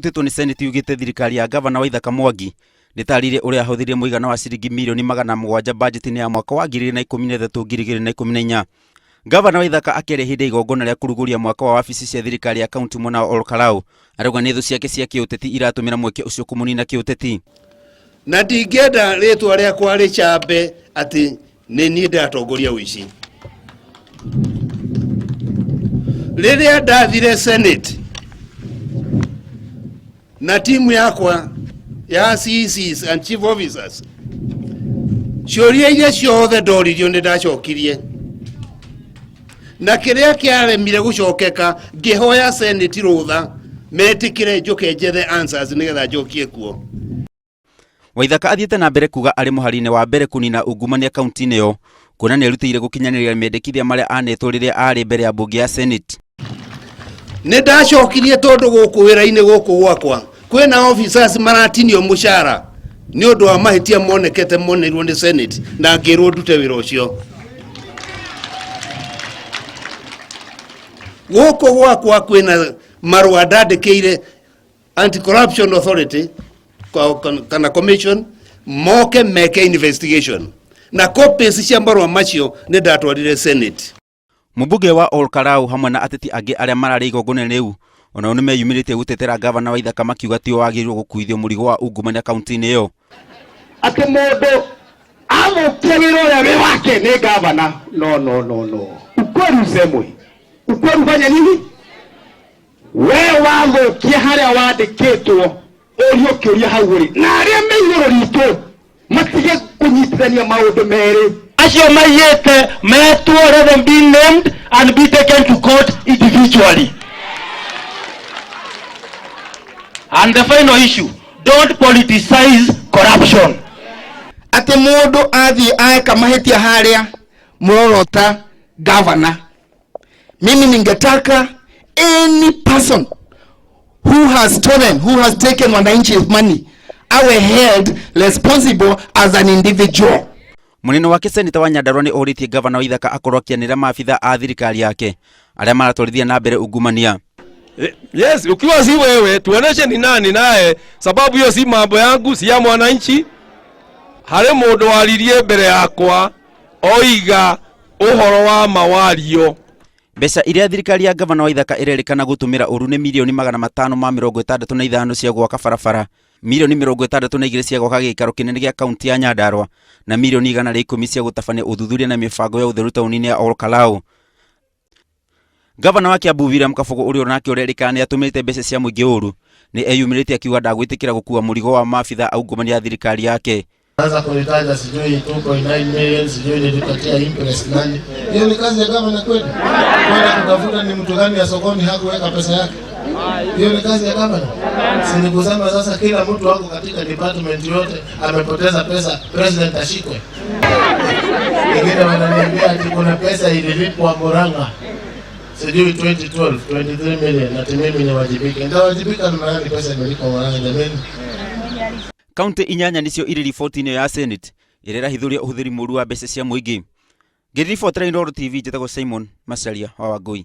Ĩrutĩtwo nĩ Senate yugĩte thirikari ya Gavana Waithaka Mwangi ndĩtarĩirie ũrĩa ahũthĩrire mũigana wa ciringi mirioni 700 bajeti-inĩ ya mwaka wa 2013 2014. Gavana Waithaka akĩaria hĩndĩ ya igongona rĩa kũrugũria mwako wa wabici cia thirikari ya kaunti mwena wa Olkalau arauga nĩ thũ ciake cia kĩũteti iratũmĩra mweke ũcio kũmũnina kĩũteti. Na ndingĩenda rĩtwa rĩakwa rĩcambe atĩ nĩ niĩ ndĩratongoria ũici. Rĩrĩa ndathire Senate na timu yakwa ya CCs and chief officers, ciũria iria ciothe ndoririo nĩ ndacokirie, na kĩrĩa kĩaremire gũcokeka ngĩhoya Senate rũtha metĩkĩre njũke njethe answers nĩgetha njokie kuo. Waithaka athiĩte na mbere kuga arĩ mũhari-inĩ wa mbere kũnina ungumania kaunti-inĩ ĩyo, kuona nĩ erutĩire gũkinyanĩria mendekithia marĩa anetwo rĩrĩa arĩ mbere ya mbunge ya Senate. Nĩ ndacokirie tondũ gũkũ wĩra-inĩ gũkũ gwakwa kwĩna officers maratinio mũcara nĩ ũndũ wa mahĩtia monekete moneirwo nĩ Senate, na ngĩrwo ndute wĩra ũcio. Gũkũ gwakwa kwĩna marũa ndandĩkĩire Anti-Corruption Authority kana commission moke meke investigation, na copies cia marũa macio nĩ ndatwarire Senate. Mũmbunge wa Ol Kalou hamwe na ateti angĩ arĩa mararĩ igongona rĩu onao nĩ meyumĩrĩtie gũtetera gavana Waithaka makiuga tiwe wagĩrĩirwo gũkuithio mũrigo wa ungumania kaunti-inĩ ĩyo. Atĩ mũndũ athũkia wĩra ũrĩa wĩ wake nĩ gavana. No, no, no, no. Ukweli usemwe. Ukweli ufanye nini? We wathũkia harĩa wandĩkĩtwo ũrio kĩũria hau ũrĩ, na arĩa me igũrũ ritũ matige kũnyitithania maũndũ merĩ. Acio maiyĩte metwo, let them be named and be taken to court individually. And the final issue, don't politicize corruption. Atĩ mũndũ athiĩ eka mahĩtia harĩa mũrorota governor. Mimi ningetaka any person who has stolen, who has taken wananchi's money, awe held responsible as an individual. Mũnene wake Seneta wa Nyandarua nĩ orĩtie gavana Waithaka akorwo akĩanĩrĩra maabitha a thirikari yake arĩa maratwarithia na mbere ungumania. Yes, ukiwa si wewe tuoneshe ni nani naye, sababu hiyo si mambo yangu, si ya mwananchi. Harĩ mũndũ waririe mbere yakwa oiga ũhoro wa mawario. Mbeca iria thirikari ya gavana Waithaka ĩrerĩkana gũtũmĩra ũru nĩ mirioni 565 cia gwaka barabara, mirioni 62 cia gwaka gĩikaro kĩnene gĩa kaunti ya Nyandarua na mirioni 110 cia gũtabania ũthuthuria na mĩbango ya ũtheru taũni-inĩ ya Ol Kalou. Gavana wa Kiambu William Kabogo ũrĩa onake ũrerĩkana nĩ atũmĩrĩte mbeca cia mũingĩ ũru nĩ eyumĩrĩtie akiuga ndagwĩtĩkĩra gũkua mũrigo wa maabitha aungumania a thirikari yake. Anza kunitaja sijui 2.9 million, sijui nilipatia impress nani. Hiyo ni kazi ya gavana kweli? Kwenda kutafuta ni mtu gani ya sokoni hakuweka pesa yake? Hiyo ni kazi ya gavana? Si ni kusema sasa kila mtu wako katika department yote amepoteza pesa, president ashikwe. Wengine wananiambia ati kuna pesa ililipwa Murang'a sijui 2012, 23 million, ati mimi niwajibike. Nitawajibika namna gani pesa imelipwa Murang'a jameni? Kaunti inyanya nĩcio irĩ riboti-inĩ ĩyo ya Senate ĩrĩa ĩrahithũria ũhũthĩri mũru wa mbeca cia mũingĩ. Ngĩribotera Inooro TV, njĩtagwo Simon Macharia wa Wangũi.